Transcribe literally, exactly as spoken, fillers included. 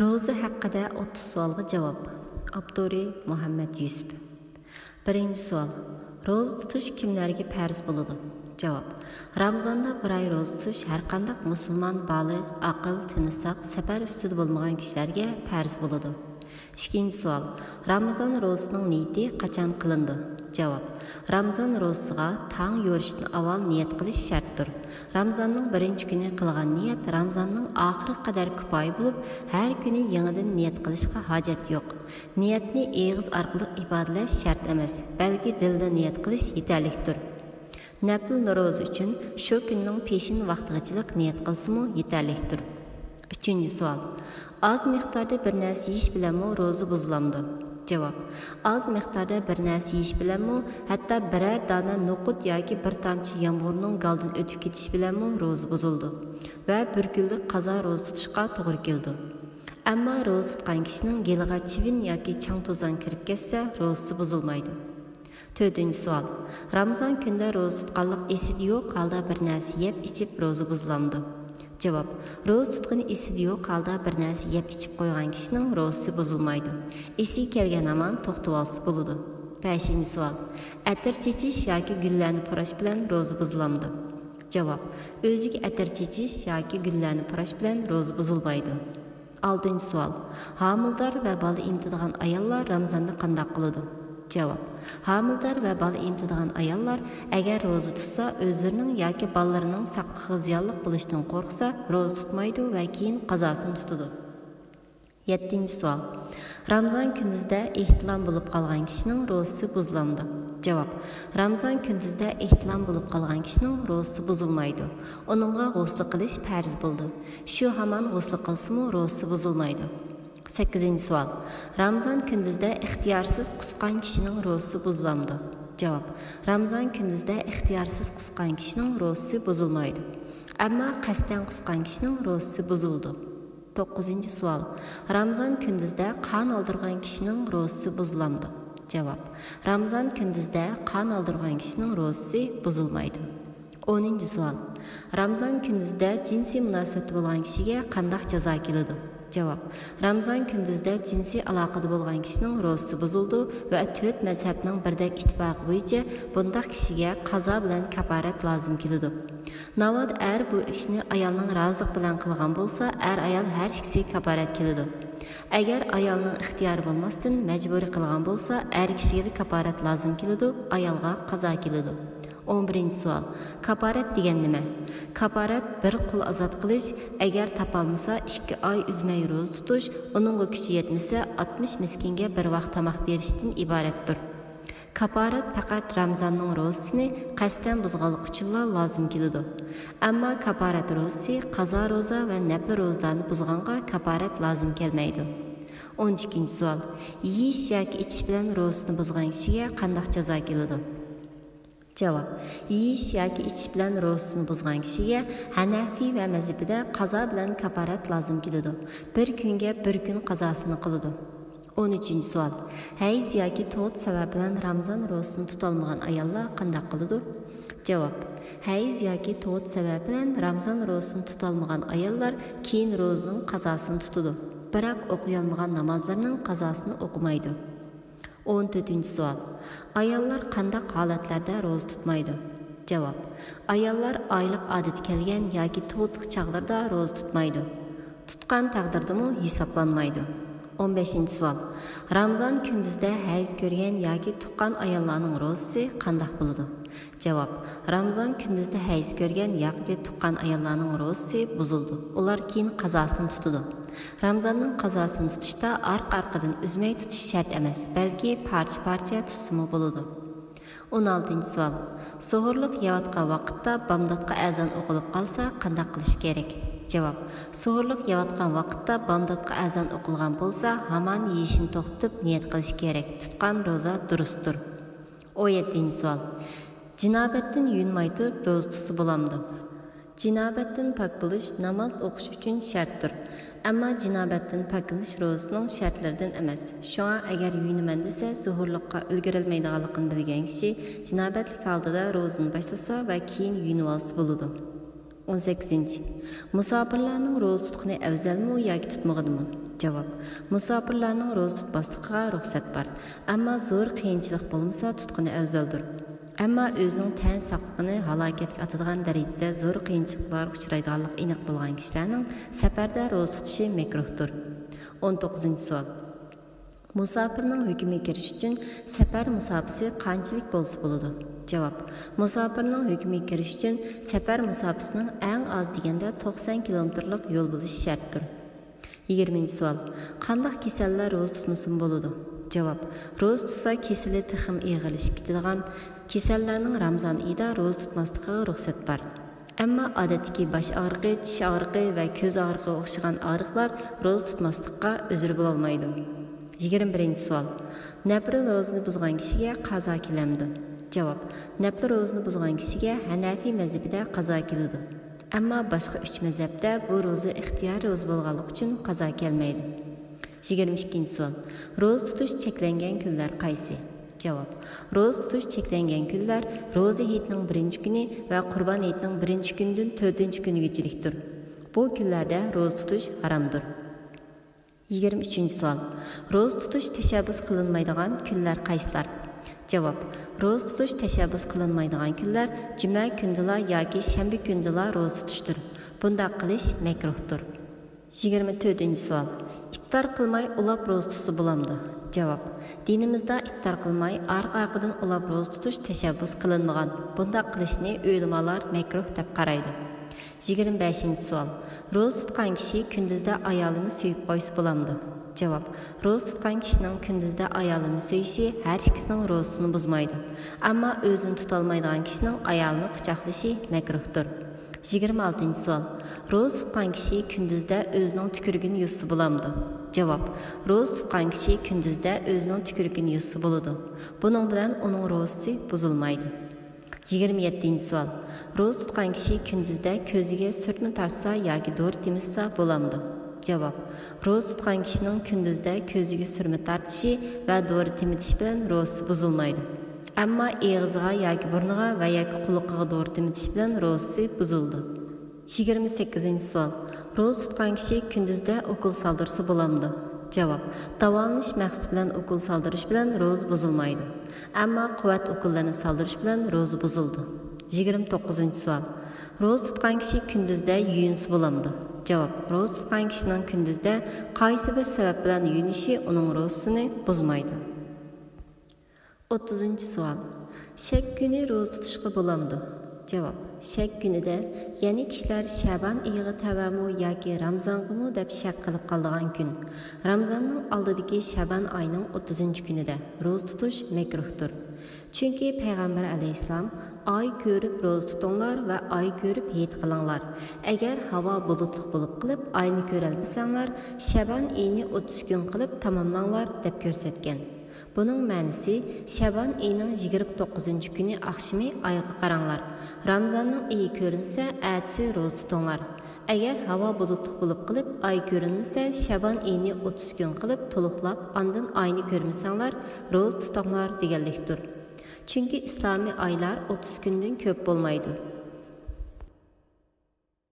روزا ھەققىدە ئوتتۇز سوئالغا جاۋاب. ئاپتورى مۇھەممەد يۈسۈپ. بىرىنچى سوئال. روزا تۇتۇش كىملەرگە پەرز بولىدۇ؟ جاۋاب. رامىزاندا بىر ئاي روزا تۇتۇش ھەرقانداق مۇسۇلمان بالىغ، ئاقىل، تېنى ساق، سەپەر ئۈستىدە بولمىغان كىشىلەرگە پەرز بولىدۇ. ئىككىنچى سوئال. رامىزان روزىسىنىڭ نىيىتى قاچان قىلىنىدۇ؟ جاۋاب. رامىزان روزىسىغا تاڭ يورۇشتىن ئاۋۋال نىيەت قىلىش شەرتتۇر. رامىزاننىڭ بىرىنچى كۈنى قىلغان نىيەت رامىزاننىڭ ئاخىرىغا قەدەر كۇپايە بولۇپ، ھەر كۈنى يېڭىدىن نىيەت قىلىشقا ھاجەت يوق. نىيەتنى ئېغىز ئارقىلىق ئىپادىلەش شەرت ئەمەس، بەلكى دىلدا نىيەت قىلىش يېتەرلىكتۇر. نەپلى روزا ئۈچۈن شۇ كۈننىڭ پېشىن ۋاقتىغىچىلىك نىيەت قىلسىمۇ يېتەرلىكتۇر. ئۈچىنچى سوئال. ئاز مىقداردا بىر نەرسە يېيىش بىلەنمۇ روزا بۇزۇلامدۇ؟ جاۋاب. ئاز مىقداردا بىر نەرسە يېيىش بىلەنمۇ، ھەتتا بىرەر دانە نوقۇت ياكى بىر تامچە يامغۇرنىڭ گالدىن ئۆتۈپ كېتىشى بىلەنمۇ روزا بۇزۇلىدۇ ۋە بىر كۈنلۈك قازا روزا تۇتۇشقا توغرا كېلىدۇ. ئەمما روزا تۇتقان كىشىنىڭ گېلىغا چىۋىن ياكى چاڭ-توزان كىرىپ كەتسە، روزىسى بۇزۇلمايدۇ. تۆتىنچى سوئال. رامىزان كۈندە روزا تۇتقانلىق ئېسىدە يوق ھالدا بىر نەرسە يەپ ئىچىپ روزا بۇزۇلامدۇ؟ جاۋاب. روزا تۇتقىنى ئېسىدە يوق ھالدا بىر نەرسە يەپ ئىچىپ قويغان كىشىنىڭ روزىسى بۇزۇلمايدۇ. ئېسى كەلگەن ھامان توختىۋالسا بولىدۇ. بەشىنچى سوئال. ئەتىر چېچىش ياكى گۈللەرنى پۇراش بىلەن روزا بۇزۇلامدۇ؟ جاۋاب. ئۆزىگە ئەتىر چېچىش ياكى گۈللەرنى پۇراش بىلەن روزا بۇزۇلمايدۇ. ئالتىنچى سوئال. ھامىلىدار ۋە بالا ئېمىتىدىغان ئاياللار رامىزاندا قانداق قىلىدۇ؟ جاۋاب. ھامىلىدار ۋە بالا ئېمىتىدىغان ئاياللار ئەگەر روزا تۇتسا، ئۆزلىرىنىڭ ياكى بالىلىرىنىڭ ساقلىقىغا زىيانلىق بولۇشتىن قورقسا، روزا تۇتمايدۇ ۋە كېيىن قازاسىنى تۇتىدۇ. يەتتىنچى سوئال. رامىزان كۈندۈزدە ئېھتىلام بولۇپ قالغان كىشىنىڭ روزىسى بۇزۇلامدۇ؟ جاۋاب. رامىزان كۈندۈزدە ئېھتىلام بولۇپ قالغان كىشىنىڭ روزىسى بۇزۇلمايدۇ. ئۇنىڭغا غۇسلى قىلىش پەرز بولىدۇ. شۇ ھامان غۇسلى قىلسىمۇ روزىسى بۇزۇلمايدۇ. سەككىزىنچى سوئال. رامىزان كۈندۈزدە ئىختىيارسىز قۇسقان كىشىنىڭ روزىسى بۇزۇلامدۇ؟ جاۋاب. رامىزان كۈندۈزدە ئىختىيارسىز قۇسقان كىشىنىڭ روزىسى بۇزۇلمايدۇ. ئەمما قەستەن قۇسقان كىشىنىڭ روزىسى بۇزۇلىدۇ. توققۇزىنچى سوئال. رامىزان كۈندۈزدە قان ئالدۇرغان كىشىنىڭ روزىسى بۇزۇلامدۇ؟ جاۋاب. رامىزان كۈندۈزدە قان ئالدۇرغان كىشىنىڭ روزىسى بۇزۇلمايدۇ. ئونىنچى سوئال. رامىزان كۈندۈزدە جىنسىي مۇناسىۋەتتە بولغان كىشىگە قانداق جازا كېلىدۇ؟ جاۋاب. رامىزان كۈندۈزدە جىنسىي ئالاقىدە بولغان كىشىنىڭ روزىسى بۇزۇلىدۇ ۋە تۆت مەزھەپنىڭ بىردەك ئىتتىپاقى بويىچە بۇنداق كىشىگە قازا بىلەن كاپارەت لازىم كېلىدۇ. ناۋادا ئەر بۇ ئىشنى ئايالنىڭ رازىلىقى بىلەن قىلغان بولسا، ئەر-ئايال ھەر ئىككىسىگە كاپارەت كېلىدۇ. ئەگەر ئايالنىڭ ئىختىيارى بولماستىن مەجبۇرىي قىلغان بولسا، ئەر كىشىگىلا كاپارەت لازىم كېلىدۇ، ئايالغا قازا كېلىدۇ. ئون بىرىنچى سوئال. كاپارەت دېگەن نېمە؟ كاپارەت بىر قۇل ئازاد قىلىش، ئەگەر تاپالمىسا ئىككى ئاي ئۈزمەي روزا تۇتۇش، ئۇنىڭغا كۈچى يەتمىسە ئاتمىش مىسكىنگە بىر ۋاق تاماق بېرىشتىن ئىبارەتتۇر. كاپارەت پەقەت رامىزاننىڭ روزىسىنى قەستەن بۇزغانلىق ئۈچۈنلا لازىم كېلىدۇ. ئەمما كاپارەت روزىسى قازا روزا ۋە نەپلى روزىلارنى بۇزغانغا كاپارەت لازىم كەلمەيدۇ. ئون ئىككىنچى سوئال. يېيىش ياكى ئىچىش بىلەن روزىسىنى بۇزغان كىشىگە قانداق جازا كېلىدۇ؟ جاۋاب. يېيىش ياكى ئىچىش بىلەن روزىسىنى بۇزغان كىشىگە ھەنەفىي ۋە مەزھىپىدە قازا بىلەن كاپارەت لازىم كېلىدۇ. بىر كۈنگە بىر كۈن قازاسىنى قىلىدۇ. ئون ئۈچىنچى سوئال. ھەيز ياكى تۇغۇت سەۋەبى بىلەن رامىزان روزىسىنى تۇتالمىغان ئاياللار قانداق قىلىدۇ؟ جاۋاب. ھەيز ياكى تۇغۇت سەۋەبى بىلەن رامىزان روزىسىنى تۇتالمىغان ئاياللار كېيىن روزىنىڭ قازاسىنى تۇتىدۇ، بىراق ئوقۇيالمىغان نامازلىرىنىڭ قازاسىنى ئوقۇمايدۇ. ئون تۆتىنچى سوئال. ئاياللار قانداق ھالەتلەردە روزا تۇتمايدۇ؟ جاۋاب. ئاياللار ئايلىق ئادىتى كەلگەن ياكى تۇغۇتلۇق چاغلىرىدا روزا تۇتمايدۇ. تۇتقان تەقدىردىمۇ ھېسابلانمايدۇ. ئون بەشىنچى سوئال. رامىزان كۈندۈزدە ھەيز كۆرگەن ياكى تۇغقان ئاياللارنىڭ روزىسى قانداق بولىدۇ؟ جاۋاب. رامىزان كۈندۈزدە ھەيز كۆرگەن ياكى تۇغقان ئاياللارنىڭ روزىسى بۇزۇلىدۇ. ئۇلار كېيىن قازاسىنى تۇتىدۇ. رامىزاننىڭ قازاسىنى تۇتۇشتا ئارقا-ئارقىدىن ئۈزمەي تۇتۇش شەرت ئەمەس، بەلكى پارچە-پارچە تۇتسىمۇ بولىدۇ. ئون ئالتىنچى سوئال. سوھۇرلۇق يەۋاتقان ۋاقىتتا بامداتقا ئەزان ئوقۇلۇپ قالسا قانداق قىلىش كېرەك؟ جاۋاب. سوھۇرلۇق يەۋاتقان ۋاقىتتا بامداتقا ئەزان ئوقۇلغان بولسا ھامان يېيىشنى توختىتىپ نىيەت قىلىش كېرەك، تۇتقان روزا دۇرۇستۇر. ئون يەتتىنچى سوئال. جىنابەتتىن يۇيۇنماي تۇرۇپ روزا تۇتسا بولامدۇ؟ جىنابەتتىن پاك بولۇش ناماز ئوقۇش ئۈچۈن شەرتتۇر. ئەمما جىنابەتتىن پاكلىنىش روزىنىڭ شەرتلىرىدىن ئەمەس. شۇڭا ئەگەر يۇيۇنىمەن دېسە، سوھۇرلۇققا ئۈلگۈرەلمەيدىغانلىقىنى بىلگەن كىشى جىنابەتلىك ھالىتىدە روزىنى باشلىسا ۋە كېيىن يۇيۇنۇۋالسا بولىدۇ. ئون سەككىزىنچى. مۇساپىرلارنىڭ روزا تۇتقىنى ئەۋزەلمۇ ياكى تۇتمىغىنىمۇ؟ جاۋاب: مۇساپىرلارنىڭ روزا تۇتماسلىقىغا رۇخسەت بار، ئەمما زور قىيىنچىلىق بولمىسا تۇتقىنى ئەۋزەلدۇر. ئەمما ئۆزىنىڭ تەن ساقلىقىنى ھالاكەتكە ئاتىدىغان دەرىجىدە زور قىيىنچىلىقلارغا ئۇچرايدىغانلىقى ئېنىق بولغان كىشىلەرنىڭ سەپەردە روزا تۇتۇشى مەكرۇھتۇر. ئون توققۇزىنچى سوئال. مۇساپىرنىڭ ھۆكمىگە كىرىش ئۈچۈن سەپەر مۇساپىسى قانچىلىك بولسا بولىدۇ؟ جاۋاب: مۇساپىرنىڭ ھۆكمىگە كىرىش ئۈچۈن سەپەر مۇساپىسىنىڭ ئەڭ ئاز دېگەندە توقسان كىلومېتىرلىق يول بولۇشى شەرتتۇر. يىگىرمىنچى سوئال. قانداق كېسەللەر روزا تۇتمىسىمۇ بولىدۇ؟ جاۋاب: روزا تۇتسا كېسىلى تېخىمۇ ئېغىرلىشىپ كېتىدىغان كېسەللەرنىڭ رامزان ئېيىدا روزا تۇتماسلىقىغا رۇخسەت بار. ئەمما ئادەتتىكى باش ئاغرىقى، چىش ئاغرىقى ۋە كۆز ئاغرىقىغا ئوخشىغان ئاغرىقلار روزا تۇتماسلىققا ئۆزرە بولالمايدۇ. يىگىرمە بىرىنچى سوئال. نەپلى روزىنى بۇزغان كىشىگە قازا كېلەمدۇ؟ جاۋاب: نەپلى روزىنى بۇزغان كىشىگە ھەنەفىي مەزھىپىدە قازا كېلىدۇ. ئەمما باشقا ئۈچ مەزھەپتە بۇ روزا ئىختىيارىي روزا بولغانلىقى ئۈچۈن قازا كەلمەيدۇ. يىگىرمە ئىككىنچى سوئال. روزا تۇتۇش چەكلەنگەن كۈنلەر قايسى؟ جاۋاب: روزا تۇتۇش چەكلەنگەن كۈنلەر روزا ھېيتنىڭ بىرىنچى كۈنى ۋە قۇربان ھېيتنىڭ بىرىنچى كۈنىدىن تۆتىنچى كۈنىگىچىلىكتۇر. بۇ كۈنلەردە روزا تۇتۇش ھارامدۇر. يىگىرمە ئۈچىنچى سوئال. روزا تۇتۇش تەشەببۇس قىلىنمايدىغان كۈنلەر قايسىلار؟ جاۋاب: روزا تۇتۇش تەشەببۇس قىلىنمايدىغان كۈنلەر جۈمە كۈنىدىلا ياكى شەنبە كۈنىدىلا روزا تۇتۇشتۇر. بۇنداق قىلىش مەكرۇھتۇر. يىگىرمە تۆتىنچى سوئال. ئىپتار قىلماي ئۇلاپ روزا تۇتسا بولامدۇ؟ جاۋاب: دىنىمىزدا ئىپتار قىلماي ئارقا-ئارقىدىن ئۇلاپ روزا تۇتۇش تەشەببۇس قىلىنمىغان. بۇنداق قىلىشنى ئۆلىمالار مەكرۇھ دەپ قارايدۇ. يىگىرمە بەشىنچى سوئال. روزا تۇتقان كىشى كۈندۈزدە ئايالىنى سۆيۈپ قويسا بولامدۇ؟ جاۋاب: روزا تۇتقان كىشىنىڭ كۈندۈزدە ئايالىنى سۆيۈشى ھەر ئىككىسىنىڭ روزىسىنى بۇزمايدۇ. ئەمما ئۆزىنى تۇتالمايدىغان كىشىنىڭ ئايالىنى قۇچاقلىشى مەكرۇھتۇر. يىگىرمە ئالتىنچى سوئال. روزا تۇتقان كىشى كۈندۈزدە ئۆزىنىڭ تۈكۈرۈكىنى يۇسا بولامدۇ؟ جاۋاب: روزا تۇتقان كىشى كۈندۈزدە ئۆزىنىڭ تۈكۈرۈكىنى يۇسا بولىدۇ. بۇنىڭ بىلەن ئۇنىڭ روزىسى بۇزۇلمايدۇ. يىگىرمە يەتتىنچى سوئال. روزا تۇتقان كىشى كۈندۈزدە كۆزىگە سۈرتمە تارتسا ياكى دورا تېمىتسا بولامدۇ؟ جاۋاب: روزا تۇتقان كىشىنىڭ كۈندۈزدە كۆزىگە سۈرمە تارتىشى ۋە دورا تېمىتىشى بىلەن روزىسى بۇزۇلمايدۇ. ئەمما ئېغىزىغا ياكى بۇرنىغا ۋە ياكى قۇلىقىغا دورا تېمىتىش بىلەن روزىسى بۇزۇلىدۇ. يىگىرمە سەككىزىنچى سوئال. روزا تۇتقان كىشى كۈندۈزدە ئوكۇل سالدۇرسا بولامدۇ؟ جاۋاب: داۋالىنىش مەقسىتى بىلەن ئوكۇل سالدۇرۇش بىلەن روزا بۇزۇلمايدۇ. ئەمما قۇۋۋەت ئوكۇللىرىنى سالدۇرۇش بىلەن روزا بۇزۇلىدۇ. يىگىرمە توققۇزىنچى سوئال. روزا تۇتقان كىشى كۈندۈزدە يۇيۇنسا بولامدۇ؟ جاۋاب: روزا تۇتقان كىشىنىڭ كۈندۈزدە قايسى بىر سەۋەب بىلەن يۇيۇنۇشى ئۇنىڭ روزىسىنى بۇزمايدۇ. ئوتتۇزىنچى سوئال. شەك كۈنى روزا تۇتۇشقا بولامدۇ؟ جاۋاب: شەك كۈنىدە، يەنى كىشىلەر شەبان ئېيىغا تەۋەمۇ ياكى رامزانغىمۇ دەپ شەك قىلىپ قالىدىغان كۈن، رامزاننىڭ ئالدىدىكى شەبان ئايىنىڭ ئوتتۇزىنچى كۈنىدە روزا تۇتۇش مەكرۇھتۇر. چۈنكى پەيغەمبەر ئەلەيھىسسالام: ئاي كۆرۈپ روزا تۇتۇڭلار ۋە ئاي كۆرۈپ ھېيت قىلىڭلار. ئەگەر ھاۋا بۇلۇتلۇق بولۇپ قېلىپ ئاينى كۆرەلمىسەڭلار، شەبان ئېيىنى ئوتتۇز كۈن قىلىپ تاماملاڭلار، دەپ كۆرسەتكەن. بۇنىڭ مەنىسى، شەبان ئېيىنىڭ يىگىرمە توققۇزىنچى كۈنى ئاخشىمى ئايغا قاراڭلار. رامزاننىڭ ئېيى كۆرۈنسە، ئەتىسى روزا تۇتۇڭلار. ئەگەر ھاۋا بۇلۇتلۇق بولۇپ قېلىپ ئاي كۆرۈنمىسە، شەبان ئېيىنى ئوتتۇز كۈن قىلىپ تولۇقلاپ، ئاندىن ئاينى كۆرمىسەڭلار، روزا تۇتۇڭلار دېگەنلىكتۇر. چۈنكى ئىسلامىي ئايلار ئوتتۇز كۈندىن كۆپ بولمايدۇ.